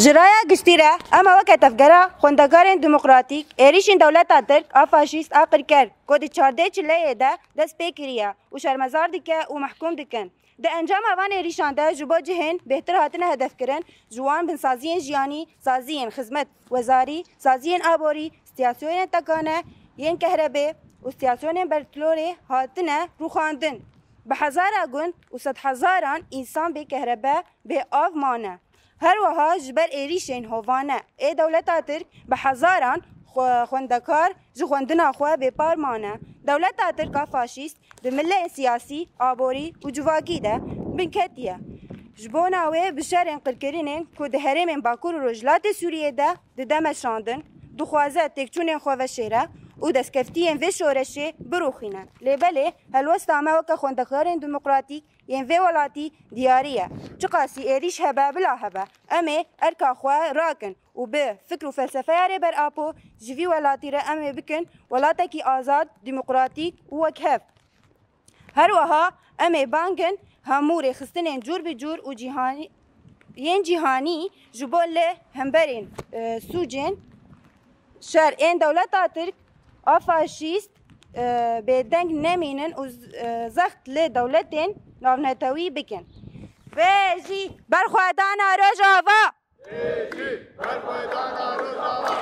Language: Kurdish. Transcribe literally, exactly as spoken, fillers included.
Ji raya giştî re, ema weke tevgera xwendekarên demokratîk êrîşên dewleta Tirk a faşîst a qirker ku di çardeh çileyê de dest pê kiriye û şermezar dike û mehkûm dikin. Di encama van êrîşan de ji bo cihên bêhtir hatine hedefkirin, ji wan binsaziyên jiyanî, saziyên xizmet wezarî, saziyên aborî, stasyonên tekane yên kehrebê û stasyonên bertlorê hatine rûxandin. Bi hezara gund û sedhezaran însan bê kehrebe, bê av mane. Her wiha ji ber êrîşên hovane ê dewleta Tirk bi hezaran xwe-, xwendekar ji xwendina xwe bêpar mane. Dewleta Tirk a faşîst bi mileyên siyasî, aborî û civakî de binketiye. Ji bona wê bi şerên qirkirinên ku di herêmên Bakur û Rojhilatê Sûriyê de dide meşandin, dixwaze têkçûnên xwe veşêre û destkeftiyên vê şoreşê birûxîne. Lê belê helwesta me weke xwendekarên demokratîk yên vê welatî diyarî ye. Çiqasî êrîş hebe bila hebe, em ê erka xwe rakin û bi fikr û felsefeya Rêber Apo ji vî welatî re em ê bikin welatekî azad, demokratîk û wekhev. Her wiha em ê bangin hemû rêxistinên cûr bi cûr û cîhanî, yên cîhanî ji bo li hemberên, e, sûcên şer ên dewleta Tirk a faşîst, e, bêdeng nemînin û z-, e, zext li dewletên navnetewî bikin. Vê jî berxwedana Rojava! Vê jî berxwedana Rojava!